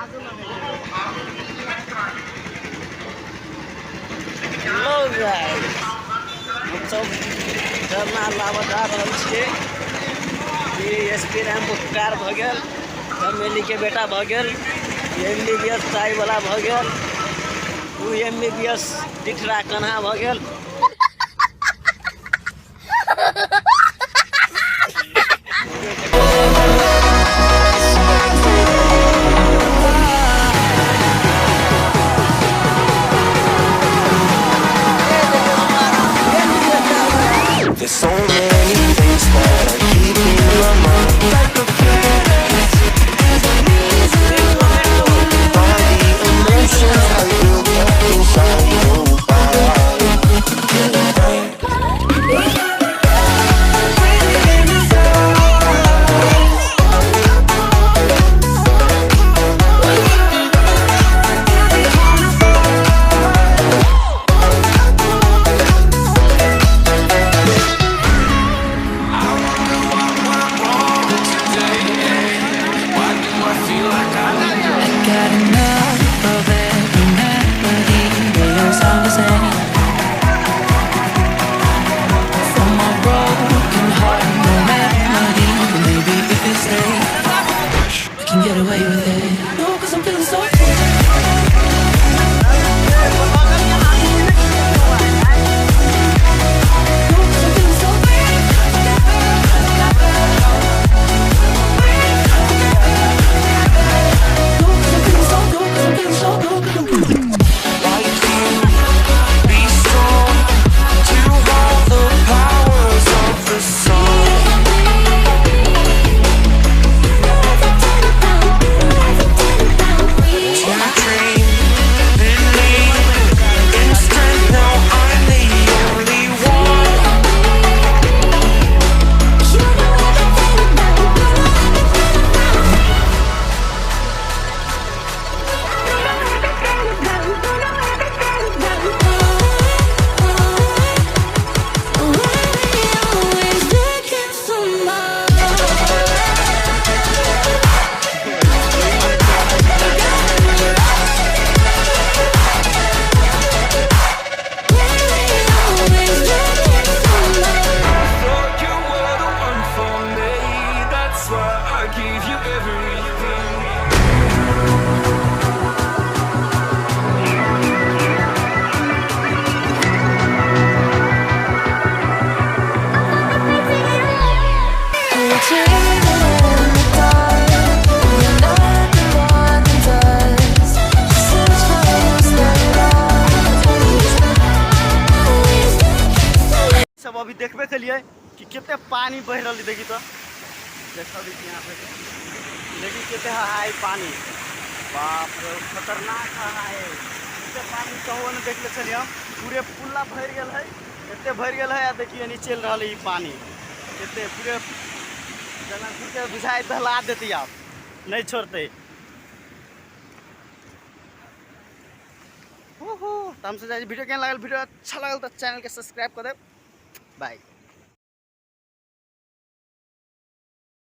Hello guys, हमसब झरना लाबऽ जा रहल छियै। ई एस पी रैम्बो कार भऽ गेल, चमेलीके बेटा भऽ गेल, एम बी बी एस चायवला भऽ गेल, ओ एम बी बी एस डिठरा कन्हा भऽ गेल। There's so many things that I keep in my mind. Like a planet, by the emotions I built up inside. Oh, I Got enough of every melody. They all sound the same. From my broken heart, no melody. But maybe if you stay, we can get away with it. No, 'cause I'm feeling so free. No, 'cause I'm feeling so free. No, 'cause I'm feeling so, no, 'cause I'm feeling so, no, 'cause I'm Like you, be strong to hold the powers of the sun. To dream, believe in strength. Now I'm the only one. Always looking for more. Always looking for more. Thought you were the one for me. That's why I gave you everything. We're dreaming in the dark. We're nothing more than dust. Search for those that सब अभी देखबे के लिए कि कते पानी बह रहल है। देखी तो देखा भी यहाँ पे देखी कते हाई पानी, बाप रे खतरनाक हाई। एते पानी कहो ने देखले छलियै हम, पूरे पुल्ला भरि गेल है, एते भरि गेल है। आ देखिए नीचे चलि रहल है ई पानी, एते पूरे जनकपुर के बुझाइ दहला देती, आब नहीं छोड़ते। हो तो हमसे वीडियो केहन लागल? वीडियो अच्छा लागल तो चैनल के सब्सक्राइब कर देब। बाय।